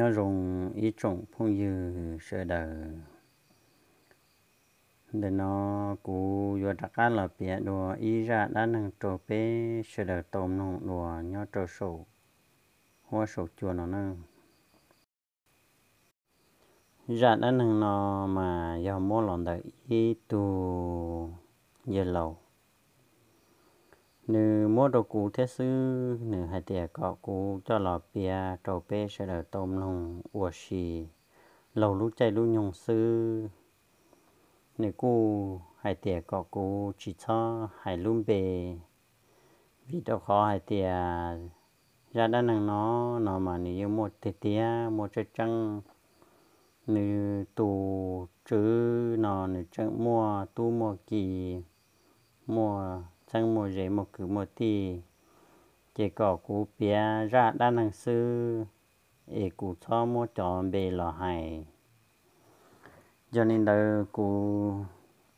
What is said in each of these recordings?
Nyob zoo ib tsoom phooj ywg sawv daws, ntawm no kuv yuav rov qab los piav dua ib zaj dab neeg rau peb sawv daws tau mloog dua nyob rau saum huab saum cua no na. Zaj dab neeg no mas yog muab los ntawm ib tug yawg laus, nws muab rau kuv thiab xwb, nws hais tias kom kuv coj los piav rau peb sawv daws tau mloog ua si laug lub caij lub nyoog xwb. Nws kuj hais tias kom kuv tsis txhob hais lub npe, vim rau qhov hais tias zaj dab neeg no, no mas nws yeej muaj tiag tiag, muaj tseeb tseeb. Nws tus tswv no nws tseem muaj tub muaj ki, muaj txheeb muaj ze, muaj kwv muaj tij, ces kom kuv piav zaj dab neeg xwb, es kuv txhob muab cov npe los hais. Yog li ntawd kuv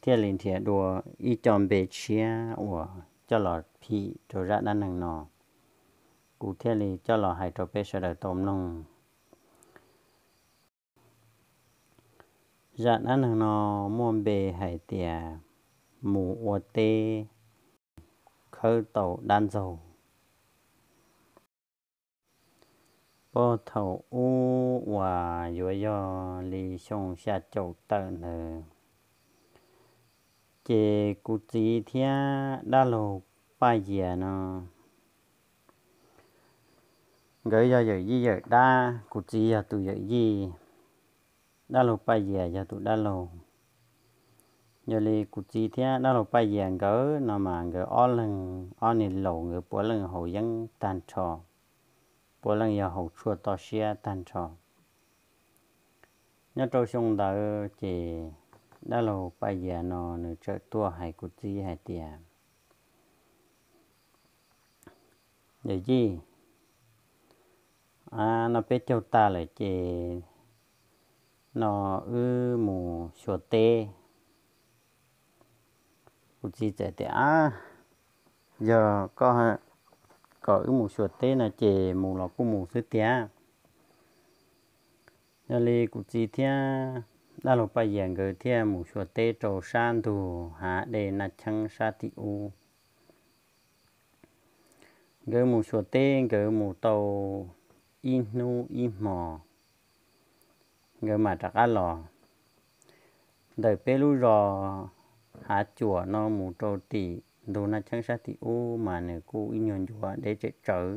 thiaj li nrhiav dua ib co npe tshiab uas coj los phim rau zaj dab neeg no, kuv thiaj li coj los hais rau peb sawv daws tau mloog. Zaj dab neeg no muaj npe hais tias mus ua teb khawb tau dab ntxaug. Puag thaum ub uas yuav yog li xyoo xya caum tawm ntawd, ces kuv txiv thiab dab laug Paj Yias no, nkawd yog yawm yij yawm dab, kuv txiv yog tus yawm yij, dab laug Paj Yias yog tus dab laug. Yog li kuv txiv thiab dab laug Paj Yias nkawd no mas nkawd ob leeg, ob niag laus nkawd puav leej haus yeeb tag nrho, puav leej yog haus tshuaj toj siab tag nrho. Nyob rau xyoo ntawd ces dab laug Paj Yias no nws txawm tuaj hais kuv txiv hais tias, Yawm yij, no peb caug tag lawm ces no wb mus xyuas teb. Kuv txiv txawm tias, Ab, yog koj kom wb mus xyuas teb no ces mus los kuj mus xwb tiag. Yog li kuv txiv thiab dab laug Paj Yias nkawd thiaj mus xyuas teb rau sab ntug hav dej Naj Cheeb sab tim ub. Nkawd mus xyuas teb nkawd mus tau ib hnub ib hmo, nkawd mam rov qab los. Ntawm peb lub zos Hav Cuam no mus rau tim ntug Naj Cheeb sab tim ub mas nws kuj ib nyuag ncua deb tsem tsawv.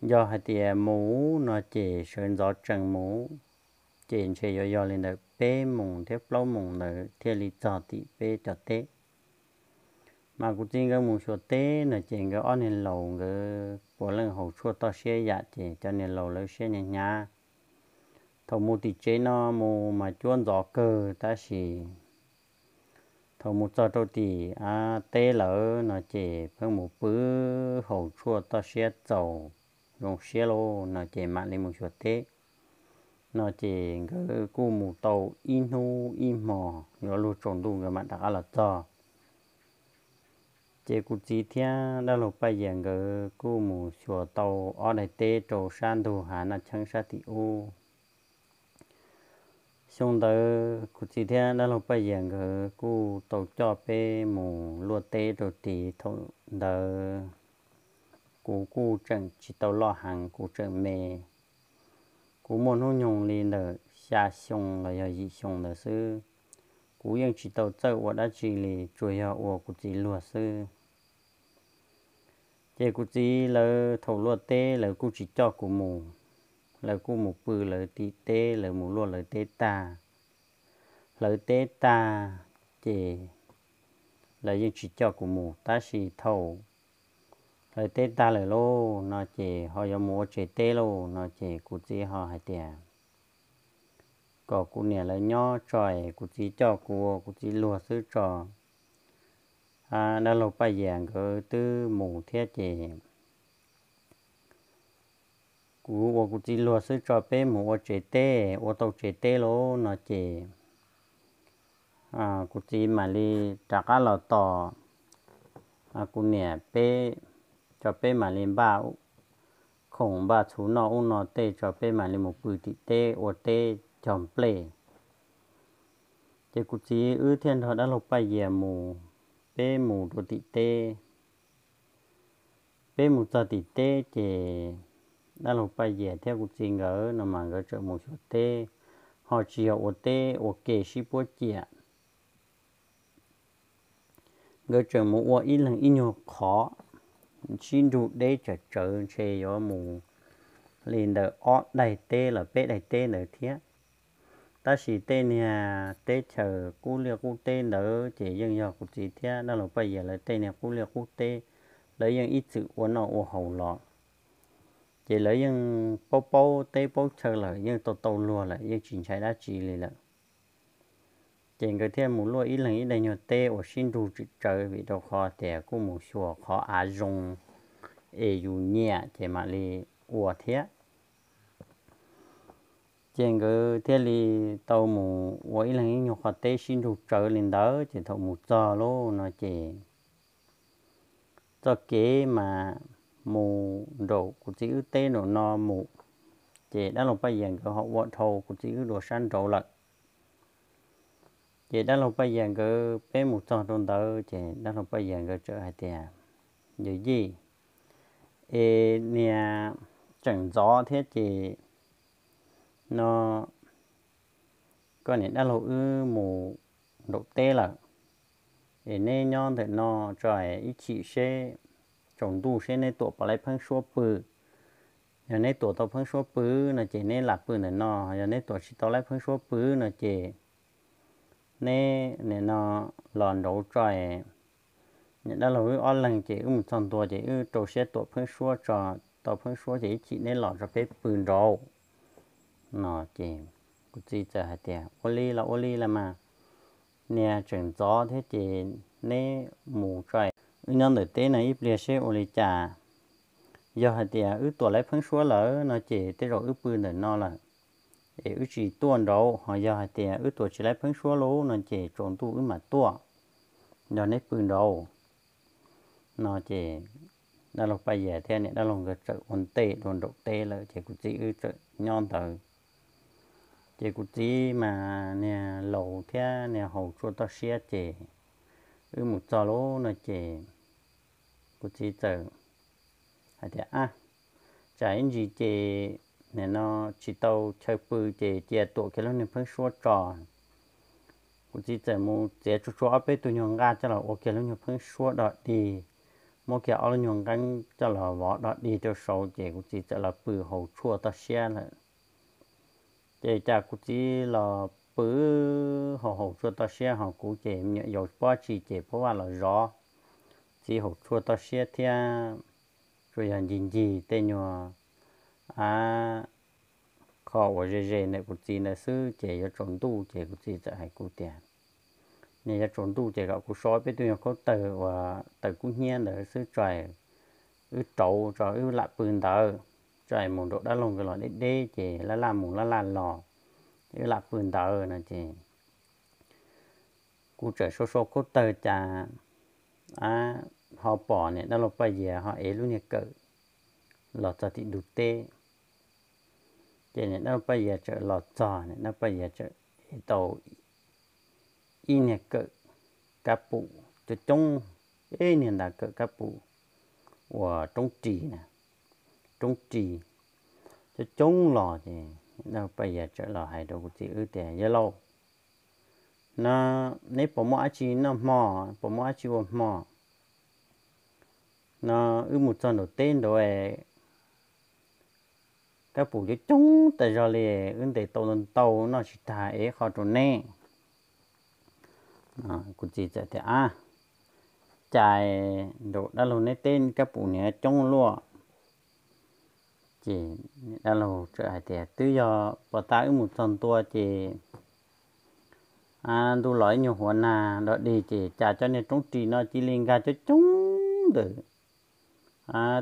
Yog hais tias mus no ces sawv ntxov tsees mus, ces ntshe yuav yog li ntawm peb moos thiab plaub moos ntawd thiaj li txog tim peb cov teb. Mas kuv txiv nkawd mus xyuas teb no ces nkawd ob niag laus nkawd puav leej haus tshuaj toj siab yam ces cov niag laus lawv siab hnyav hnyav. Thaum mus tim tsev no mus mas cuab ntxov kawg tab sis thaum mus txog rau tim teb lawm no ces pheej mus pw haus tshuaj toj siab txaus zoo siab lauj no ces mam li mus xyuas teb. No ces nkawd kuj mus tau ib hnub ib hmo, yuav luag tsaus ntuj nkawd mam rov qab los txog. Ces kuv txiv thiab dab laug Paj Yias nkawd kuj mus xyuas tau ob daim teb rau sab ntug hav Naj Cheeb sab tim ub. Xyoo ntawd kuv txiv thiab dab laug Paj Yias nkawd kuj tau coj peb mus luaj teb rau tid. Thaum ntawd kuv kuj tseem tsis tau loj heev, kuv tseem me. Kuv muaj hnub nyoog li ntawm xya xyoo los yog yim xyoo ntawd xwb. Kuv yeej tsis tau txawj ua dab tsi li, tsuas yog ua kuv txiv luag xwb. Ces kuv txiv lawv thaum luaj teb lawv kuj tsis coj kuv mus, lawv kuj mus pw lawv tim teb, lawv mus luaj lawv teb tag, hlawv teb tag, ces lawv yeej tsis coj kuv mus. Tab sis thaum hlawv teb tag lawm lauj no ces ho yuav mus ua tsev teb lauj no ces kuv txiv ho hais tias kom kuv niam lawv nyob tso es kuv txiv coj kuv ua kuv txiv luag xwb tso. Dab laug Paj Yias nkawd twb mus thiab ces kuv ua kuv txiv luag xwb tso, peb mus ua tsev teb, ua tau tsev teb lauj no ces kuv txiv mam li rov qab los tos kuv niam peb, tso peb mam li npaj khoom npaj txhuv noj ub no tej tso peb mam li mus pw tim teb ua teb cog nplej. Ces kuv txiv wb thiaj nrog dab laug Paj Yias mus, peb mus rau tim teb. Peb mus txog tim teb ces dab laug Paj Yias thiab kuv txiv nkawd no mas nkawd tseem mus xyuas teb, ho tsis yog ua teb ua ke sib puab ciam. Nkawd tseem mus ua ib leeg ib nyuag qhov sib nrug deb tsawv tsawv, ntshe yuav mus li ntawm ob daig teb los peb daig teb ntawd thiab. Tab sis tej niag teb chaws qub liaj qub teb ntawd ces yeej yog kuv txiv thiab dab laug Paj Yias lawv tej niag qub liaj qub teb, lawv yeej ib txwm ua noj ua haus los. Ces lawv yeej paub paub teb paub chaw lawm, yeej tau tau luag lawm, yeej tsis ntshai dab tsi li lawm. Ces nkawd thiaj mus luaj ib leeg ib daig nyuag teb uas sib nrug tsawv tsawv, vim rau qhov tias kuj mus xyuas qhov av zoo es yus nyiam ces mam li ua thiab. Ces nkawd thiaj li tau mus ua ib leeg ib nyuag qhov teb sib nrug tsawv li ntawd, ces thaum mus txog lauj no ces txoj kev mas mus nraum kuv txiv wb teb nraum no mus, ces dab laug Paj Yias nkawd ho ua dhau kuv txiv wb dua sab nraud lawm. Ces dab laug Paj Yias nkawd peb mus txog rau ntawd ces dab laug Paj Yias nkawd txawm hais tias, Yawm yij, es niag tseem ntxov thiab ces no koj niam dab laug wb mus nraum teb lawm, es neb nyob ntawm no tso ib chim seb, tsaus ntuj seb neb tuam puas laib pheeb suab pw. Yog neb tuam tau pheeb suab pw no ces neb lam pw ntawm no, yog neb tuam tsis tau laib pheeb suab pw no ces neb nim no los nraud tso. Niam dab laug wb ob leeg ces wb mus txog ntua ces wb rau siab tuam pheeb suab tso, tau pheeb suab ces ib chim neb los tso peb pw nraud no ces kuv txiv txawm hais tias, Ua li los ua li los mas, niag tseem ntxov thiab ces neb mus tso, wb nyob ntawm teb no ib pliag seb ua li cas. Yog hais tias wb tuam laib pheeb suab lawm no ces tej zaum wb pw ntawm no lawm es wb tsis tuaj nraud, ho yog hais tias wb tuam tsis laib pheeb suab lauj no ces tsaus ntuj wb mam tuaj, yog neb pw nraud no ces dab laug Paj Yias thiab niam dab laug nkawd txawm ua ntej dua nraum teb lawm ces kuv txiv wb txawm nyob ntawd. Ces kuv txiv mas niag laus thiab niag haus tshuaj toj siab ces wb mus txog lauj no ces kuv txiv txawm hais tias, Ab, tsam ib ntsis ces nim no tsis tau chaw pw ces cia tuam kiag lub niag pheeb suab tso. Kuv txiv txawm mus txiav tsuag tsuag ob peb tug nyuag nqaj coj los ua kiag lub nyuag pheeb suab dog dig, muab kiag ob lub nyuag nqeeb coj los vov dog dig rau saud ces kuv txiv txawm los pw haus tshuaj toj siab lawm. Ces cas kuv txiv los pw haus haus tshuaj toj siab ho kuv ces me nyuam yaus pob tsis ces pob vaj los zov, txiv haus tshuaj toj siab thiab tsuas yog ncig ncig tej nyuag a qho uas ze ze ntawm kuv txiv ntawd xwb ces yuav tsaus ntuj ces kuv txiv txawm hais kuv tias, Niag yuav tsaus ntuj ces kom kuv so peb tug nyuag khaub tawg uas tawg kub hnyiab ntawd xwb tso, wb rauv tso wb lam pw ntawd, tso mus nraum dab laug nkawd los deb deb ces laj laj mus laj laj los, wb lam pw ntawd no ces kuv txawm sau sau khaub tawg cas ho pom niam dab laug Paj Yias ho ev lub niag kawm los txog tim ntug teb. Ces niam dab laug Paj Yias txawm los txog, niam dab laug Paj Yias txawm ev tau ib niag kawm kab pum coob coob, ib niag ntav kawm kab pum uas roob ris na, roob ris coob coob los ces niam dab laug Paj Yias txawm los hais rau kuv txiv wb tias, Yawg laus, no neb puas muaj dab tsi noj hmo, puas muaj dab tsi ua hmo? No wb mus txog nraum teb nraud, kab pum coob coob tas zog li, wb ntes tau ntau ntau noj tsis tag, ev qho rau neb. Kuv txiv txawm tias, Ab, cas nraum dab laug neb teb kab pum niag coob luaj. Ces dab laug txawm hais tias, Twb yog puag ta wb mus txog ntua ces ntuj los ib nyuag huav nag dog dig ces cas cov niag roob ris no cia li nkag coob coob ntawm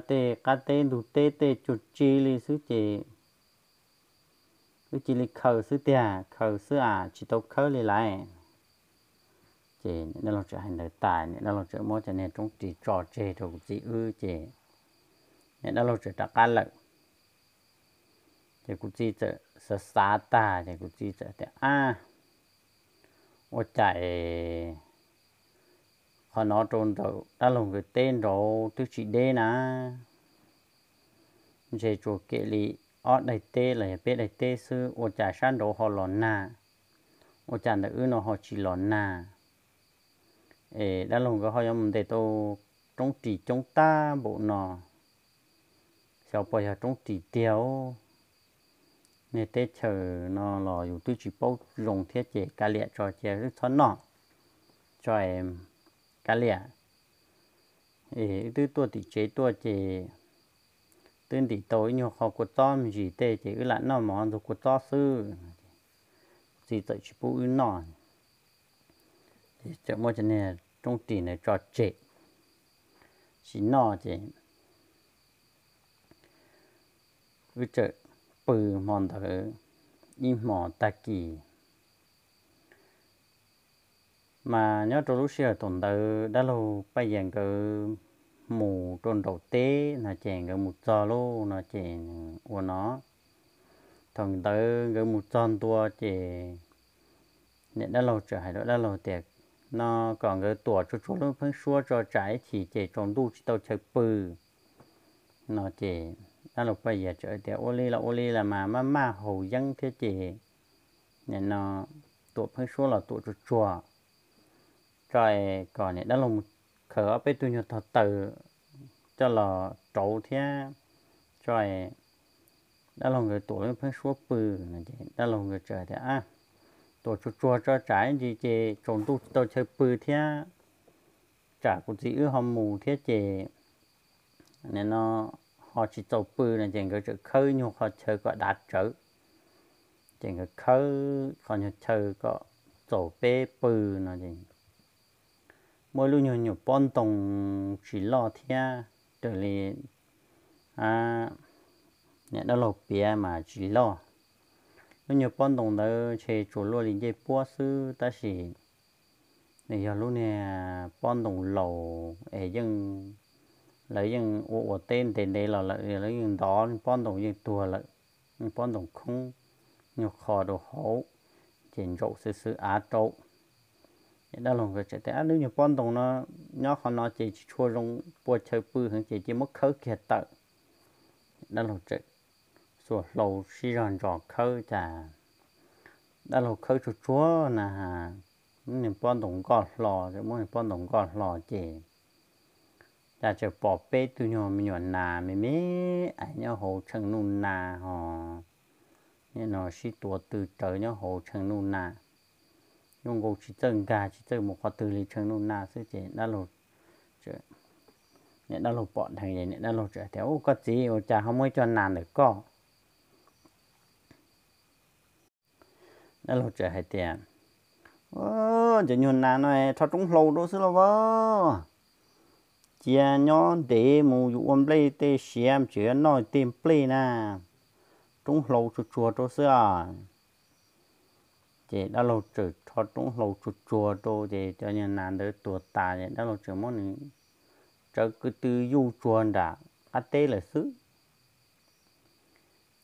tej qab teb ntug teb tej cuag tsi li xwb ces wb cia li khaws xwb tiag, khaws xwb as tsis tau khawb li lawm. Ces niam dab laug txawm hais ntawd tas, niam dab laug txawm muab cov niag roob ris tso tseg rau kuv txiv wb ces niam dab laug txawm rov qab lawm. Ces kuv txiv txawm xav xav tag ces kuv txiv txawm tias, Ab, ua cas es qhov no rau ntawm dab laug nkawd teb nraud twb tsis deb na, ntshe tsuas kem li ob daim teb los yog peb daim teb xwb, ua cas sab nraud ho los nag, ua cas ntawm wb no ho tsis los nag? Es dab laug nkawd ho yuav mus ntes tau roob ris coob tag npaum no, xyov puas yog roob ris tiag. Niag teb chaws no los yus twb tsis paub zoo thiab ces kav liam tso, cia wb txhob noj tso, kav liam. Es wb twb tuaj tim tsev tuaj ces twb ntim tau ib nyuag qho kua txob me ntsis tej ces wb lam noj mov ntxuag kua txob xwb. Kuv txiv txawm tsis pub wb noj, ces txawm muab cov niag roob ris ntawd tso tseg tsis noj ces wb txawm pw hmo ntawd ib hmos tag kis. Mas nyob rau lub sij hawm thaum ntawd dab laug Paj Yias nkawd mus rau nraum teb no ces nkawd mus txog lauj no ces nws ua no. Thaum ntawd nkawd mus txog ntua ces niam dab laug txawm hais rau dab laug tias, No kom nkawd tuam tsuag tsuag lub pheeb suab tso tsam ib chim ces tsaus ntuj tsis tau chaw pw no ces dab laug Paj Yias txawm tias, Ua li los ua li los mas maj maj haus yeeb thiab ces nim no tuam pheeb suab los tuam tsuag tsuag tso es kom niam dab laug mus khaws ob peb tug nyuag tog taws coj los rauv thiab tso es dab laug nkawd tuam lub pheeb suab pw no ces dab laug nkawd txawm tias, Tuam tsuag tsuag tso tsam ib ntsis ces tsaus ntuj tsis tau chaw pw thiab, tsam kuv txiv wb ho mus thiab ces nim no ho tsis txaus pw no ces nkawd txawm khawb nyuag qhov chaw kom dav tsawv. Ces nkawd khawb qhov nyuag chaw kom txaus peb pw no es muaj ib lub nyuag nyuam pob ntoo tsis loj thiab, raws li niam dab laug piav mas tsis loj. Lub nyuag pob ntoo ntawd ntshe tsuas luaj li ncej puab xwb tab sis nws yog lub niag pob ntoo laus es yeej, lawv yeej ua ua teb ntev ntev los lawm lawv yeej ntov pob ntoo yeej tuag lawm. Pob ntoo khoob nyuag qho rau hauv ces ntsaum xwb xwb av rau. Ces dab laug nkawd txawm tias, Lub nyuag pob ntoo no nyob qhov no ces tsis tshua zoo pua chaw pw heev ces cia muab khawb kiag tawm. Dab laug txawm xuas hlau sib zog ntsos khawb cas dab laug khawb tsuag tsuag na, muab niag pob ntoo nkoj hlo, muab niag pob ntoo nkoj hlo ces cas txawm pom peb tug nyuag me nyuam nas me me ais nyob hauv tshee nuj nas ho nim no sib tuav tw rawv nyob hauv tshee nuj nas. Zoo nkaus tsis txawj nkag tsis txawj mus qhov twg li tshee nuj nas xwb ces dab laug, niam dab laug pom dheev es niam dab laug txawm tias, Ub, koj txiv, ua cas ho muaj ib co nas ntawm koj? Dab laug txawm hais tias, Cov nyuag nas no rho roob hlau rau xwb los as. Cia nyob ntev mus yus ua nplej tej siav tseem yuav noj tej nplej na, roob hlau tsuag tsuag rau xwb os. Ces dab laug txawm rho roob hlau tsuag tsuag rau ces cov nyuag nas ntawd tuag tas ces dab laug txawm muab nws tsawv ko tw yuj tsuag nram qab teb lawm xwb.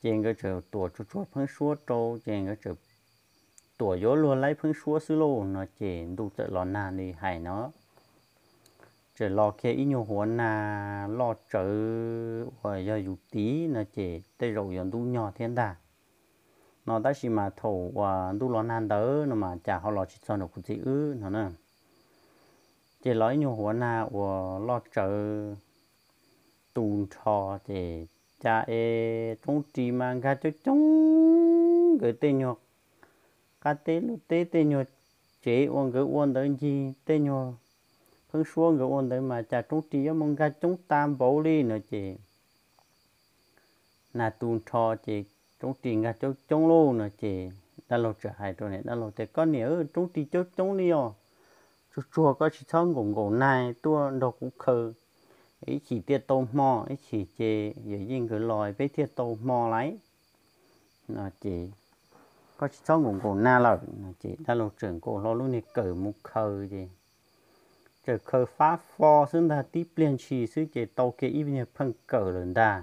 Ces nkawd txawm tuam tsuag tsuag pheeb suab rau ces nkawd txawm tuam yuav luag laib pheeb suab xwb lauj no ces ntuj txawm los nag li hais no. Txawm los kiag ib nyuag huav nag loj tsawv uas yog yus tiv no ces tej zaum yuav ntub nyog thiab ntag no tab sis mas thaum uas ntuj los nag ntawd no mas cas ho los tsis txog nram kuv txiv wb no na. Ces los ib nyuag huav nag uas loj tsawv tu nrho ces cas es roob ris mas nkag coob coob, nkawd tej nyuag qab teb lub teb tej nyuag tsev uas nkawd ua ntawd ncig tej nyuag pheeb suab nkawd ua ntawd mas cas roob ris yuav mus nkag coob tas npaum li no ces nag tu nrho ces roob ris nkag coob coob lauj no ces dab laug txawm hais rau niam dab laug tias, Koj niam, roob ris coob coob li os, tsuag tsuag koj tsis txhob nkaum nkaum nag tuaj nrog kuv khaws, ib chim thiaj tau hmo, ib chim ces yawm yij nkawd los peb thiaj tau hmo lauj no ces koj tsis txhob nkaum nkaum nag lawm no ces dab laug txawm nkaum hlo lub niag kawm mus khaws ces txawm khaws fab fo xwb ntag, tib pliag ntshis xwb ces tau kiag ib nyuag pheej kawm lawm ntag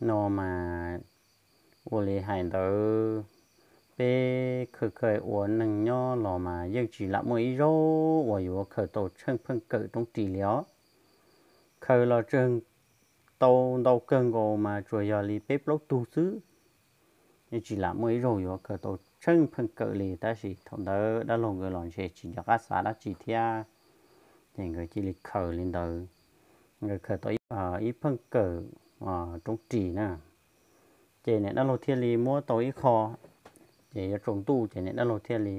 no mas Ua li hais ntawd, peb khaws khaws ua neeg nyob los mas yeej tsis lam muaj ib zaug uas yuav khaws tau tsheej pheej kawm roob ris li os. Khaws los tseem tau ntau kawg nkaus mas tsuas yog li peb plaub tug xwb. Yeej tsis lam muaj ib zaug yuav khaws tau tsheej pheej kawm li, tab sis thaum ntawd dab laug nkawd los ntshe tsis nco qab xav dab tsi thiab, ces nkawd cia li khaws li ntawd. Nkawd khaws tau ib pheej kawm roob ris na, ces niam dab laug thiaj li muab tau ib qho, ces yuav tsaus ntuj ces niam dab laug thiaj li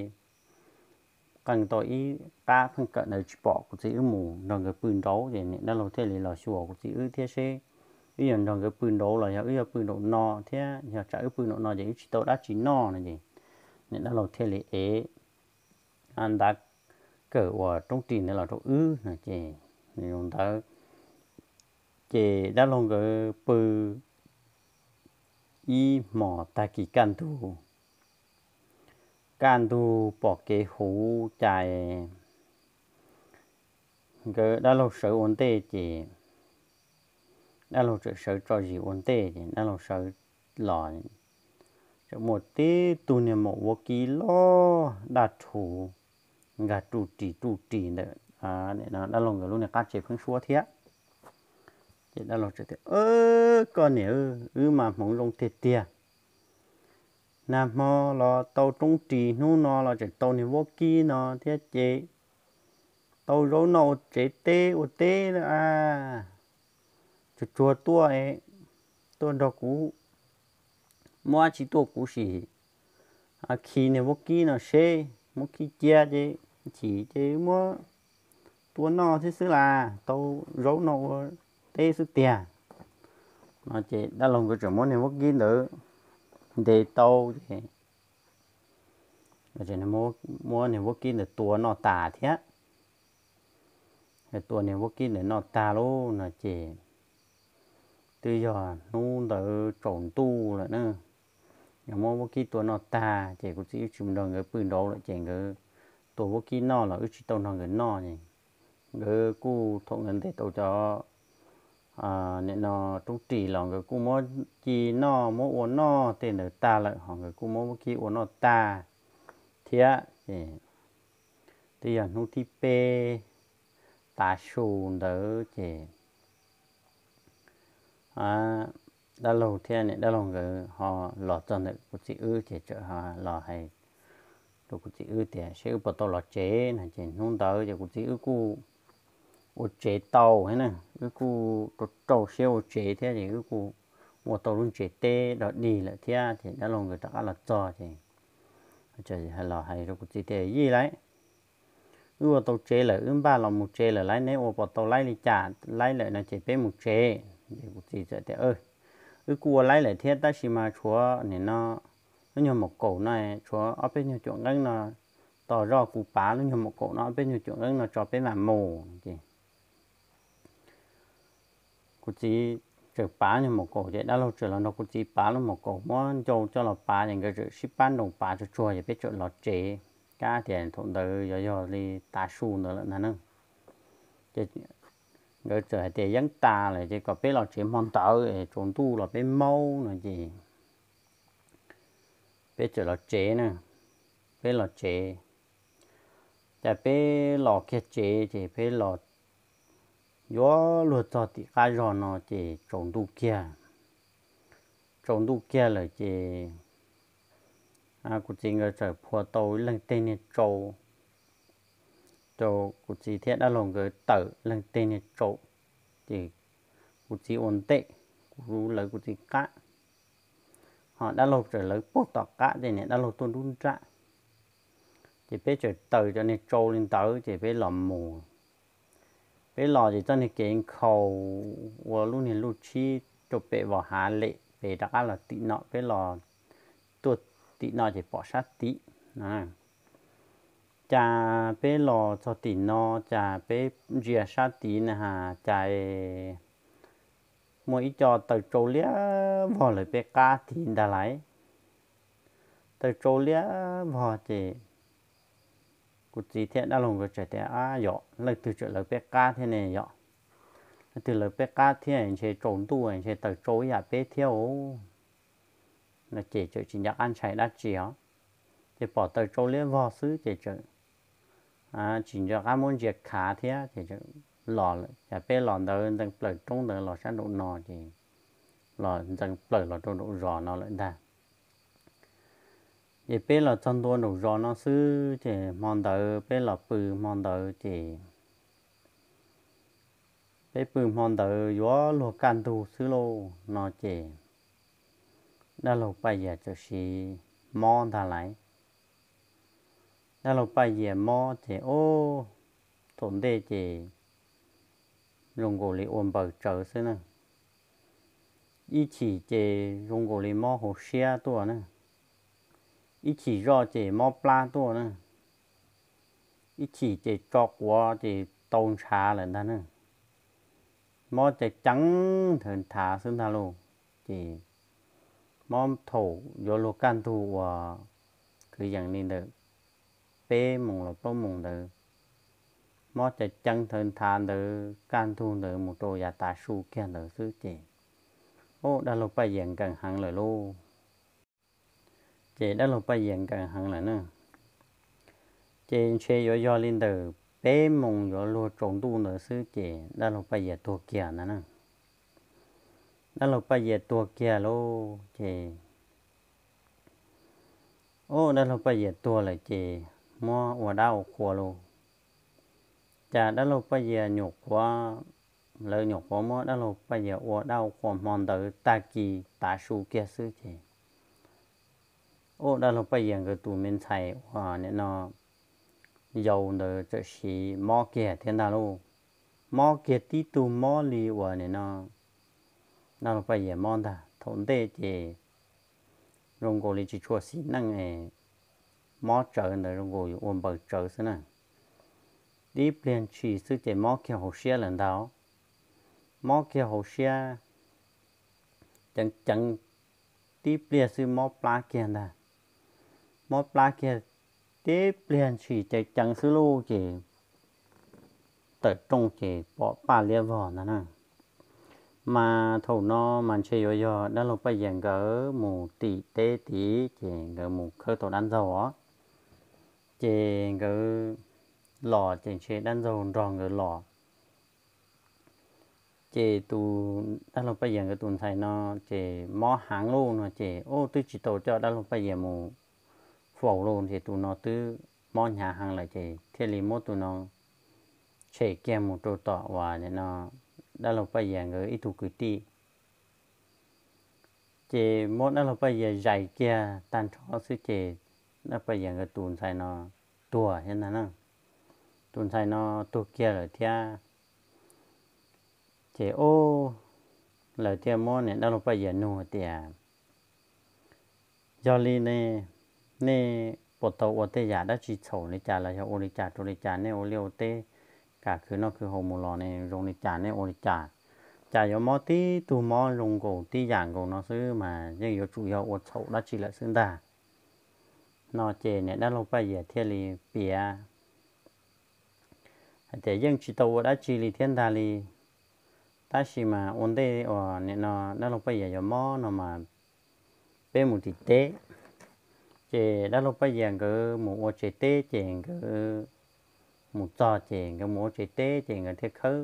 qee tau ib qab pheej kawm ntawd tsis pom kuv txiv wb mus nrog nkawd pw nraud, ces niam dab laug thiaj li los xyuas kuv txiv wb thiab seb wb yuav nrog nkawd pw nraud los yog wb yuav pw nraum no thiab, yog tsam wb pw nraum no ces wb tsis tau dab tsi noj no ces niam dab laug thiaj li ev ntav kawm uas roob ris ntawd los rau wb no ces nws zoo ntawd. Ces dab laug nkawd pw ib hmos tag kis kaj ntug, kaj ntug pom kev huv cas nkawd dab laug sawv ua ntej ces dab laug txawm sawv tso zis ua ntej ces dab laug sawv los txawm muaj tib tug niag maum vaub kib loj daj rhuv nkag ruj ris ruj ris ntawm dab laug nkawd lub niag qab tsev pheeb suab thiab. Ces dab laug txawm tias, Koj niam, wb mas hmoov zoo tiag tiag. Nag hmo los tau roob ris, hnub no los tseem tau niag vaub kib no thiab ces tau zaub noj ua tsev teb ua teb lawm a. Tsuag tsuag tuaj, tuaj nrog kuv, muab dab tsi tuaj kuv sim khi niag vaub kib no seb, muab khi cia ces chim ces muab tua noj thiab xwb las, tau zaub noj ua teb xwb tiag. No ces dab laug nkawd tseem muab niag vaub kib ntawd ntes tau ces muab niag vaub kib ntawd tua noj tas thiab. Tua niag vaub kib ntawd noj tag lauj no ces twb yog hnub ntawd tsaus ntuj lawm na. Yog muab vaub kib tua noj tag ces kuv txiv wb tsis mus nrog nkawd pw nraud lawm ces nkawd tua vaub kib noj los wb tsis tau nrog nkawd noj. Nkawd kuj thaum nkawd ntes tau cov nim no roob ris los nkawd kuj muab ci noj muab ua noj tej ntawd tag lawm ho nkawd kuj muab vaub kib ua noj tag thiab ces twb yog hnub thib peb tav su ntawd ces dab laug thiab niam dab laug nkawd ho los txog ntawm kuv txiv wb ces txawm los hais rau kuv txiv wb tias seb wb puas tau los tsev no ces hnub ntawd ces kuv txiv wb kuj ua tsev tau thiab na, wb kuj rau rau siab ua tsev thiab ces wb kuj ua tau lub ntsev teb dog dig lawm thiab ces dab laug nkawd rov qab los txog ces los hais rau kuv txiv tias, Yij lauj, wb ua tau tsev lawm, wb npaj los mus tsev lawm lauj, neb ua puas tau laib li cas laib lawm no ces peb mus tsev. Ces kuv txiv txawm tias, Wb kuj ua laib lawm thiab tab sis mas tshuav nim no lub nyuag maum kaum no, tshuav ob peb nyuag cuam nqeeb no, tos zoj kuv pav lub nyuag maum kaum no ob peb nyuag cuam nqeeb no tso peb mam mus. Ces kuv txiv txawm pav nyuag maum kaum ces dab laug txawm los nrog kuv txiv pav lub maum kaum muab ncau coj los pav ces nkawd txawm sib pab nroos pav tsuag tsuag ces peb txawm los tsev. Kab tias thaum ntawd yog yog li tav su ntawd lawm ntag na. Ces nkawd txawm hais tias yeeb tas lawm ces kom peb los tsev hmo ntawd tsaus ntuj los peb maub no ces peb txawm los tsev na. Peb los tsev, cas peb los kiag tsev ces peb los yuav luag txog tim qab zog no ces tsaus ntuj kiag. Tsaus ntuj kiag lawm ces kuv txiv nkawd txawm phua tau leej teg niag tsau rau kuv txiv thiab dab laug nkawd tawm leej teg niag tsau. Ces kuv txiv ua ntej, kuv lawv kuv txiv qab, ho dab laug txawm lawv puag tom qab ces niam dab laug tuaj nruab nrab. Ces peb txawm taws cov niag tsau li ntawd ces peb los mus. Peb los ces txoj niag kev nkhaus ua lub niag luj tshib rau pem vos hav lem pem rov qab los tim no, peb los tuaj tim no ces pom sab tid. Cas peb los txog tim no cas peb ntsia sab tid na has cas muaj ib co taws tsau liab vog lawv peb qab tid ntag lauj. Taws tsau liab vog ces kuv txiv thiab dab laug nkawd txawm tias, Ab yom, leej twg txawm lawv peb qab thiab ne yom? Leej twg lawv peb qab thiab ntshe tsaus ntuj ntshe taws tsau ib yam peb thiab os. no ces txawm tsis nco qab ntshai dab tsi os. Ces pom taws tsau liab vog xwb ces txawm tsis nco qab muab ntsia khav thiab ces txawm los lawm. Cas peb los ntawd ntxeev plaws roob ntawd los sab nraum no ces los ntxeev plaws los rau nraum zos no lawm ntag. Ces peb los txog ntua nraum zos no xwb ces hmo ntawd peb los pw hmo ntawd ces peb pw hmo ntawd yuav luag kaj ntug xwb lauj no ces dab laug Paj Yias txawm siv mob ntag lauj. Dab laug Paj Yias mob ces ob, thaum ntej ces zoo nkaus li ua npaws tsawv xwb na. Ib chim ces zoo nkaus li mob hauv siab tuaj na, ib chim zoj ces mob plab tuaj na, ib chim ces tso quav ces tau ntshav lawm ntag na. Mob ceev ceev nthawv nthav xwb ntag lauj. Ces mob thaum yuav luag kaj ntug uas kwv yees li ntawm peb moos los plaub moos ntawd, mob ceev ceev nthawv nthav ntawd kaj ntug ntawd mus rau yav tav su kiag ntawd xwb ces, ob, dab laug Paj Yias nkees heev lawm lauj. Ces dab laug Paj Yias nkees heev lawm na. Ces ntshe yuav yog li ntawm peb moos yuav luag tsaus ntuj ntawd xwb ces dab laug Paj Yias tuag kiag ntag na. Dab laug Paj Yias tuag kiag lauj ces, ob, dab laug Paj Yias tuag lawm ces muab ua dab ua qhua lauj. Cas dab laug Paj Yias nyuam qhuav, lawv nyuam qhuav muab dab laug Paj Yias ua dab ua qhua hmo ntawd tag kis tav su kiag xwb ces, ob, dab laug Paj Yias nkawd tus me ntxhais uas nim no yau ntawd txawm siv mob kiag thiab ntag lauj. Mob kiag tib tug mob li uas nim no dab laug Paj Yias mob ntag. Thaum ntej ces zoo nkaus li tsis tshua xis neej es mob tsawv ntawd zoo nkaus yuav ua npaws tsawv xwb na. Tib pliag ntshis xwb ces mob kiag hauv siab lawm ntag. Mob kiag hauv siab ceev ceev, tib pliag xwb mob plab kiag ntag. Mob plab kiag tib pliag ntshis ceev ceev xwb lauj ces tawm rooj ces pom paj liab vog ntag na. Mas thaum no mas ntshe yuav yog dab laug Paj Yias nkawd mus tim teb tid ces nkawd mus khawb tau dab ntxaug os. Ces nkawd los ces ntshe dab ntxaug nrog nkawd los. Ces tus dab laug Paj Yias nkawd tus ntxhais no ces mob heev lauj no ces, ub, twb tsis tau coj dab laug Paj Yias mus faus lauj ces tus no twb mob hnyav heev lawm ces thiaj li muab tus no tshem kiag mus rau tom uas nim no dab laug Paj Yias nkawd ib tug kwv tij. Ces muab dab laug Paj Yias zais kiag tag nrho xwb ces dab laug Paj Yias nkawd tus ntxhais no tuag thiab ntag na. Tus ntxhais no tuag kiag lawm thiab. Ces ub, lawv thiaj muab niam dab laug Paj Yias nug hais tias, yog li ne, nej puas tau ua tej yam dab tsi txhaum li cas los yog ua li cas rau li cas nej ua liaj ua teb, kam khwv noj khwv haus mus los ne zoo li cas nej ua li cas, cas yuav mob tib tug mob zoo nkaus tib yam nkaus no xwb mas yeej yuav tsum yog ua txhaum dab tsi lawm xwb ntag. No ces niam dab laug Paj Yias thiaj li piav hais tias yeej tsis tau ua dab tsi li thiab ntag li, tab sis mas ua ntej uas nim no dab laug Paj Yias yuav mob no mas peb mus tim teb. Ces dab laug Paj Yias nkawd mus ua tsev teb ces nkawd mus txog ces nkawd mus ua tsev teb ces nkawd thiaj khawb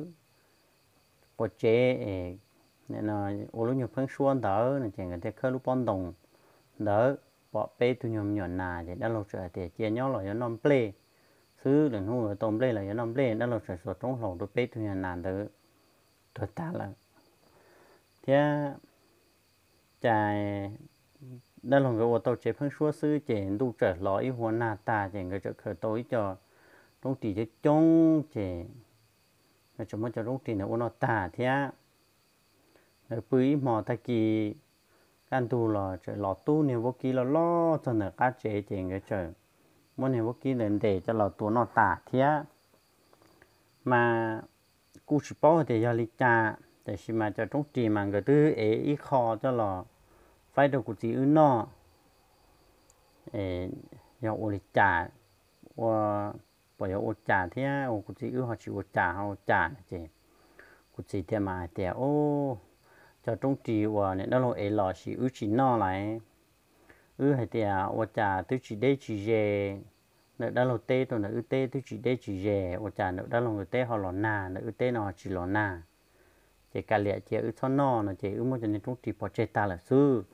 qua tsev, ua lub nyuag pheeb suab ntawd no ces nkawd thiaj khawb lub pob ntoo ntawd pom peb tug nyuag me nyuam nas ces dab laug txawm hais tias cia nyob los yuav noj nplej xwb, lwm hnub yuav tau nplej los yuav noj nplej. Dab laug txawm xuas roob hlaus rau peb tug nyuag nas ntawd tuag tag lawm thiab. Cas dab laug nkawd ua tau tsev pheeb suab xwb ces ntuj txawm hlo ib hua nag tag ces nkawd txawm khaws tau ib co roob ris coob coob ces nkawd txawm muab cov roob ris ntawd ua noj tag thiab. Nkawd pw ib hmos tag kis kaj ntug los txawm los tub niag vaub kib loj loj txog ntawm qab tsev ces nkawd txawm muab niag vaub kib ntawd ntes coj los tua noj tas thiab. Mas kuj tsis paub tias yog li cas, tiam sis mas cov roob ris mas nkawd twb ev ib qho coj los faib rau kuv txiv wb noj. Yog ua li cas, ua, puas yog ua cas thiab ua kuv txiv wb ho tsis ua cas ho ua cas no ces kuv txiv thiaj mas hais tias, cov roob ris uas niam dab laug ev los sis wb tsis noj lawm, wb hais tias ua cas twb tsis deb tsis ze, ntawm dab laug teb rau ntawm wb teb twb tsis deb tsis ze, ua cas ntawm dab laug nkawd teb ho los nag, ntawm wb teb no ho tsis los nag. Ces kav liam cia wb txhob noj no ces wb muab cov niag roob ris pov tseg tag lawm xwb,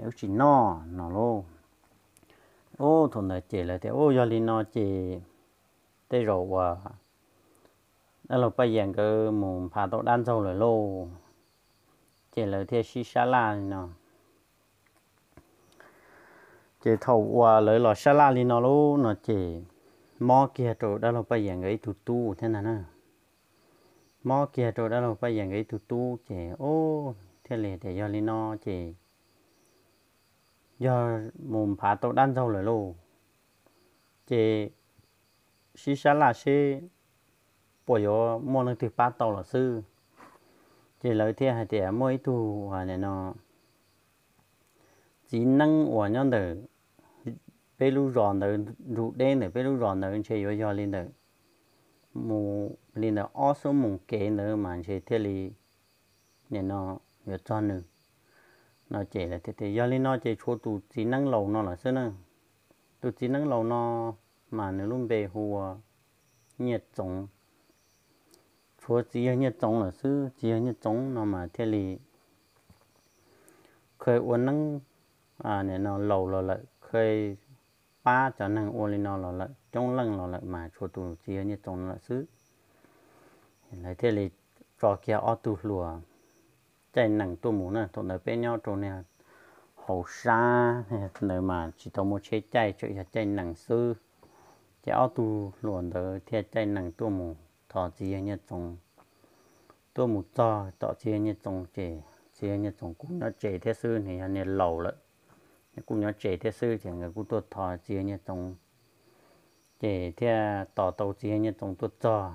wb tsis noj no lauj. Ub, thaum ntawd ces lawv tias, Ub, yog li no ces tej zaum uas dab laug Paj Yias nkawd mus nphav tau dab ntxaug lawm lauj. Ces lawv thiaj sib sab laj li no. Ces thaum uas lawv los sab laj li no lauj no ces mob kiag rau dab laug Paj Yias nkawd ib tug tub thiab ntag na. Mob kiag rau dab laug Paj Yias nkawd ib tug tub ces, ub, thiaj li tias yog li no ces yog mus nphav tau dab ntxaug lawm lauj, ces sib sab laj seb puas yuav muaj leej twg pab tau los xwb. Ces lawv thiaj hais tias muaj ib tug no txiv neeb uas nyob ntawm peb lub zos ntawd, nrug deb ntawm peb lub zos ntawd ntshe yuav yog li ntawm, mus li ntawm ob xuab moos kev ntawd mas ntshe thiaj li nim no yuav txog nws no ces lawv thiaj tias yog li no ces tshuav tus txiv neeb laus no lawm xwb na. Tus txiv neeb laus no mas nws lub npe hu ua Nyiaj Txoov. Tshuav txiv yawg Nyiaj Txoov lawm xwb, txiv yawg Nyiaj Txoov no mas thiaj li kha ua neeb laus los lawm, kha pab cov neeg ua li no los lawm, coob leej los lawm mas tshuav tus txiv yawg Nyiaj Txoov no lawm xwb. Lawv thiaj li tso kiag ob tug hluas caij nees tuaj mus na. Thaum ntawd peb nyob rau niag hauv sab ntawd mas tsis tau muaj tsheb caij, tseem yog caij nees xwb. Ces ob tug hluas ntawd thiaj caij nees tuaj mus thov txiv yawg Nyiaj Txoov. Tuaj mus txog tom txiv yawg Nyiaj Txoov ces txiv yawg Nyiaj Txoov kuj nyob tsev thiab xwb, nws yog niag laus lawm, kuj nyob tsev thiab xwb ces nkawd kuj tuaj thov txiv yawg Nyiaj Txoov. Ces thiaj tos tau txiv yawg Nyiaj Txoov tuaj txog.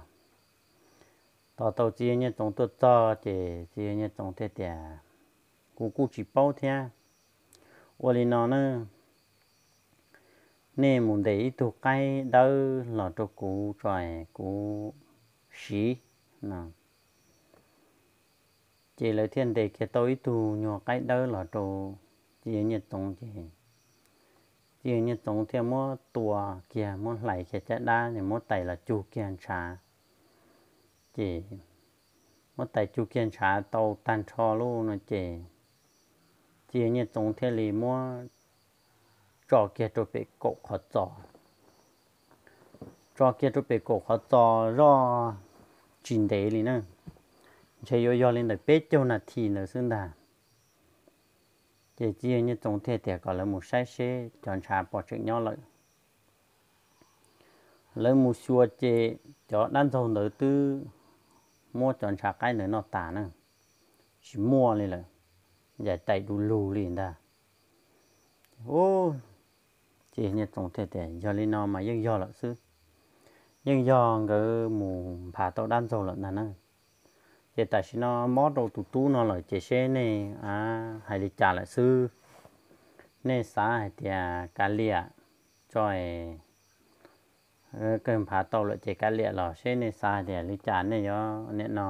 Tos tau txiv yawg Nyiaj Txoov tuaj txog ces txiv yawg Nyiaj Txoov thiaj tias, Kuv kuj tsis paub thiab. Ua li no na, nej mus ntes ib tug qaib dawb los rau kuv tso es kuv siv no. Ces lawv thiaj ntes kiag tau ib tug nyuag qaib dawb los rau txiv yawg Nyiaj Txoov ces txiv yawg Nyiaj Txoov thiaj muab tua kiag, muab hlais kiag caj dab es muab tais los cug kiag ntshav. Ces muab tais cug kiag ntshav tau tag nrho lauj no ces txiv yawg Nyiaj Txoov thiaj li muab tso kiag rau pem kaum qhov txos. Tso kiag rau pem kaum qhov txos zoj tsis ntev li na, ntshe yuav yog li ntawm peb caug nas this ntawd xwb ntag. Ces txiv yawg Nyiaj Txoov thiaj tias kom lawv mus saib seb cov ntshav puas tseem nyob lawm. Lawv mus xyuas ces cov dab ntxaug ntawd twb muab cov ntshav qaib ntawd noj tas na, tsis muaj li lawm, yaim tais du lug li ntag. Ub, txiv yawg Nyiaj Txoov thiaj tias yog li no mas yeej yog lawm xwb, yeej yog nkawd mus nphav tau dab ntxaug lawm ntag na. Ces tam sim no mob rau tus tub no lawm ces seb nej hais li cas lawm xwb. Nej xav hais tias kav liam tso es kawg nphav tau lawm ces kav liam los seb nej xav hais tias li cas, nej yuav nim no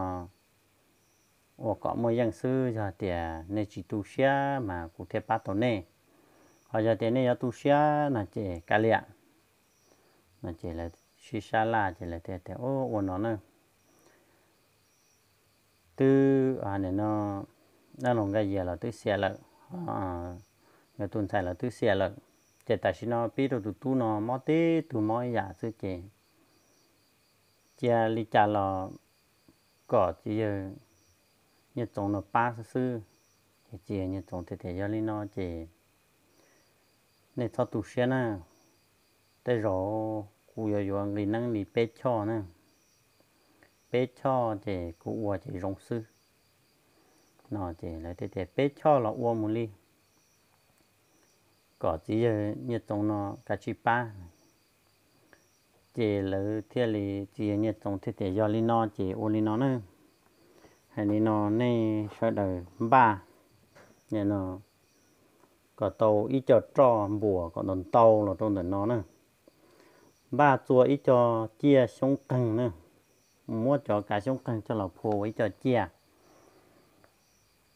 ua kom muaj yeej xwb, yog tias nej tsis tu siab mas kuv thiaj pab tau nej, ho yog tias nej yuav tu siab no ces kav liam no ces lawv sib sab laj ces lawv thiaj tias ua no na, twb nim no dab laug Nkaj Yias los twb xiam lawm, yog tus ntxhais los twb xiam lawm, ces tam sim no pib rau tus tub no mob tib tug mob ib yam xwb ces cia li cas los kom txiv yawg Nyiaj Txoov no pab xwb xwb. Ces txiv yawg Nyiaj Txoov thiaj tias yog li no ces nej txhob tu siab na, tej zaum kuv yuav yuav nqi neeb li peb choj na, peb choj ces kuv ua ces zoo xwb no ces lawv thiaj tias peb choj los ua mus li, kom txiv yawg Nyiaj Txoov no kav tsij pab. Ces lawv thiaj li, txiv yawg Nyiaj Txoov thiaj tias yog li no ces ua li no na, hais li no nej sawv daws npaj kom tau ib co roj npuas kom ntau ntau los rau ntawm no na, npaj txua ib co ciaj xyoob qeeg na, muab cov kav xyoob qeeg coj los phua ua ib co ciaj,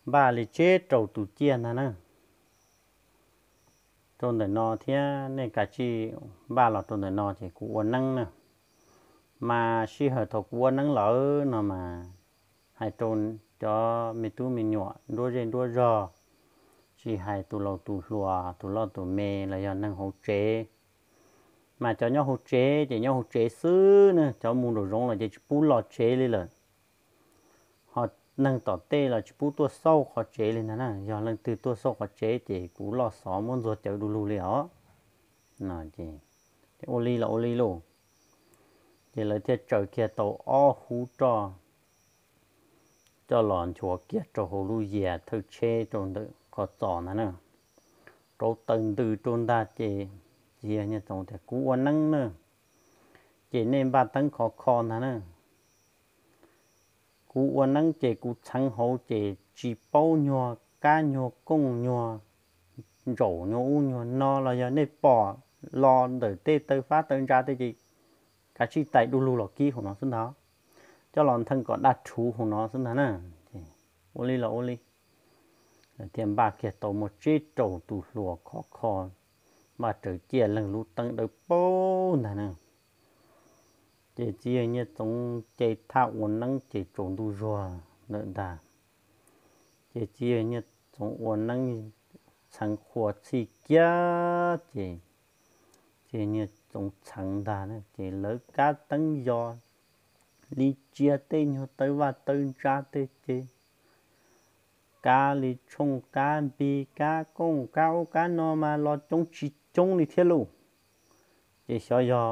npaj li tsib rau tus ciaj ntag na. rau ntawm no thiab nej kav tsij npaj los rau ntawm no ces kuv ua neeb na. Mas sij hawm thaum kuv ua neeb lawm no mas hais rau cov me tub me nyuam nruab zej nruab zog, tsis hais tus laus tus hluas, tus loj tus me los yog neeg hauv tsev. Mas cov nyob hauv tsev ces nyob hauv tsev xwb na, cov mus nraum zoov los ces tsis pub los tsev li lawm. Ho neeg tom tej los tsis pub tuaj xauj qhov tsev li ntag na. Yog leej twg tuaj xauj qhov tsev ces kuv loj xov muab ntxuag cawv du lug li os. Ces ua li los ua li lauj. Ces lawv thiaj tsaws kiag tau ob hub roj coj los nchuav kiag rau hauv lub yias thawj tsheb rau ntawm qhov txos ntag na. Rauv taws ntws rau ntag ces txiv yawg Nyiaj Txoov tias, Kuv ua neeb na, ces nej npaj teeb khov kho ntag na. Kuv ua neeb ces kuv txheev hauv ces tsis paub nyuag kab nyuag kooj nyuag ntsaum nyuag ub nyuag no los yog nej pom los ntawm tej taw fab taw ntsa tej ces kav tsij tais du lug los kib hauv no xwb ntag. Coj los ntheej kom daj rhuv hauv no xwb ntag na. Ua li los ua li. Lawv thiaj npaj kiag tau muaj tsib rau tus hluas khov kho, npaj raws ciaj leeg lub teeb dawb paug ntag na. Ces txiv yawg Nyiaj Txoov ce thaj ua neeb ces tsaus ntuj zuag lawm ntag. Ces txiv yawg Nyiaj Txoov ua neeb txheev qhua txhij kiag ces txiv yawg Nyiaj Txoov txheev ntag na ces lawv kab teeb yos li tsiaj tej nyuag taw vaj taw ntsa tej ces kab li tshooj kab npig kab kooj kab ub kab no mas los coob tsis coob li thiab lauj. Ces xyov yog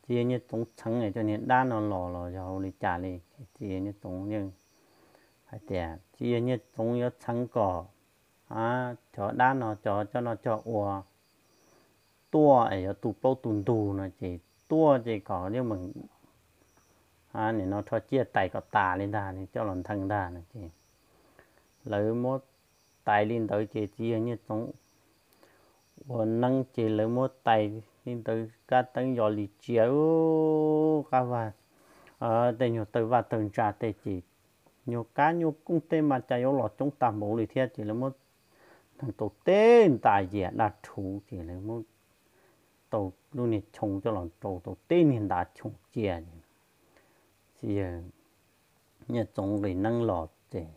txiv yawg Nyiaj Txoov txheev cov niag dab no los los yog ua li cas li. Txiv yawg Nyiaj Txoov yeej hais tias txiv yawg Nyiaj Txoov yuav txheev kom cov dab no cov coj noj coj ua tuaj es yuav tu plaub tu ntug no ces tuaj ces kom yeej meem nim no rho ciaj tais kom tas li ntag, coj los ntheej ntag no ces lawv muab tais li ntawd ces txiv yawg Nyiaj Txoov ua neeb ces lawv muab tais li ntawd kab teeb yos li tsiaj qab vaj, tej nyuag taw vaj taw ntsa tej ces nyuag kab nyuag kooj tej mas cas yuav los coob tag npaum li thiab ces lawv muab ntheej tau tej ntas yias daj rhuv ces lawv muab tau lub niag choo coj los rau tau tej niag ntav choo cia ces txiv yawg Nyiaj Txoov nqis neeb los ces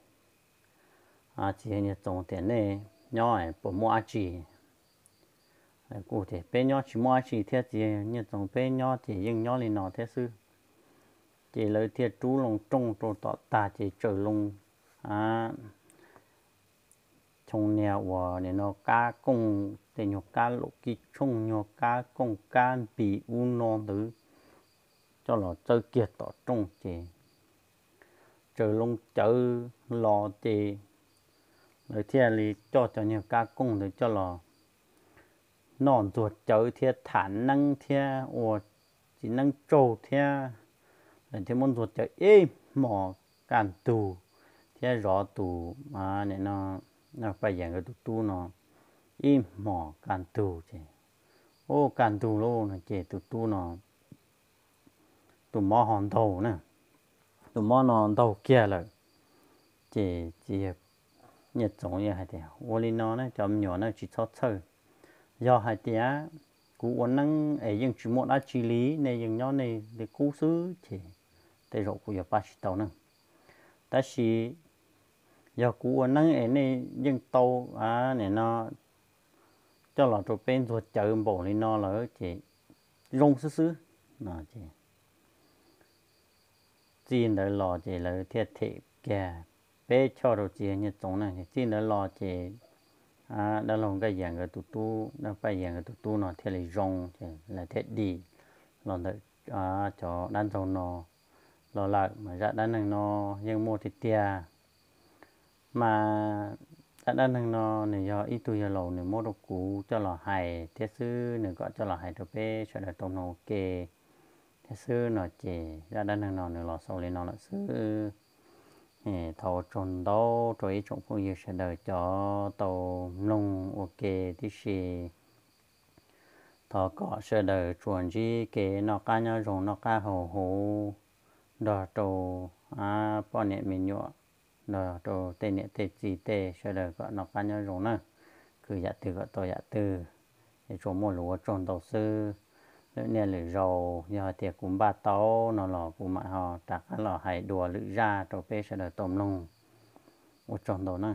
txiv yawg Nyiaj Txoov tias, Nej nyob puas muaj dab tsi? Kuj tias, Peb nyob tsis muaj dab tsi thiab txiv yawg Nyiaj Txoov, peb nyob ces yeej nyob li no thiab xwb. Ces lawv thiaj rub loo rooj rau tom tag ces tsaws loo choo niag uas nim no kab kooj tej nyuag kab laum kib tshooj nyuag kab kooj kab npis ub no ntawd coj los txawb kiag tom rooj ces tsaws loo cawv los ces lawv thiaj li coj cov nyuag kab kooj ntawd coj los noj ntxuag cawv thiab tham neeb thiab ua txiv neeb tsaug thiab. Lawv thiaj muab ntxuag cawv ib hmos kaj ntug thiab zov tus, nim no, Paj Yas nkawd tus tub no ib hmos kaj ntug ces, ub, kaj ntug lauj no ces tus tub no tus mob ho ntaug na, tus mob no ntaug kiag lawm. Ces txiv yawg Nyiaj Txoov yeej hais tias, Ua li no na cov me nyuam na, tsis txhob txhawj. Yog hais tias kuv ua neeb es yeej tsis muaj dab tsi li, nej yeej nyob nej li qub xwb ces tej zaum kuv yuav pab tsis tau ne. Tab sis yog kuv ua neeb es nej yeej tau, nim no, coj los rau peb ntxuag cawv npaum li no lawm ces zoo xwb xwb no ces txij ntawd los ces lawv thiaj them kiag peb choj rau txiv yawg Nyiaj Txoov na. Txij ntawd los ces dab laug Nkaj Yas nkawd tus tub, dab Paj Yas nkawd tus tub no thiaj li zoo ces lawv thiaj dim los ntawm cov dab ntxaug no los lawm. Mas zaj dab neeg no yeej muaj tiag tiag. Mas zaj dab neeg no nws yog ib tug yawg laus nws muab rau kuv coj los hais thiab xwb, nws kom coj los hais rau peb sawv daws tau mloog ua ke thiab xwb no ces zaj dab neeg no nws los xaus li no lawm xwb. Thov ua tsaug ntau rau ib tsoom phooj ywg sawv daws cov tau mloog ua ke tib si. Thov kom sawv daws tsuas ntsib kev noj qab nyob zoo noj qab haus huv nrog rau poj niam me nyuam, nrog rau tej niam tej txiv tej sawv daws kom noj qab nyob zoo na. khwv yam twg kom tau yam twg, ces tsuas muaj lus ua tsaug ntau xwb. Lwm niaj lwm zaus yog hais tias kuv npaj tau no los kuv mam ho rov qab los hais dua lwm zaj rau peb sawv daws tau mloog. Ua tsaug ntau na.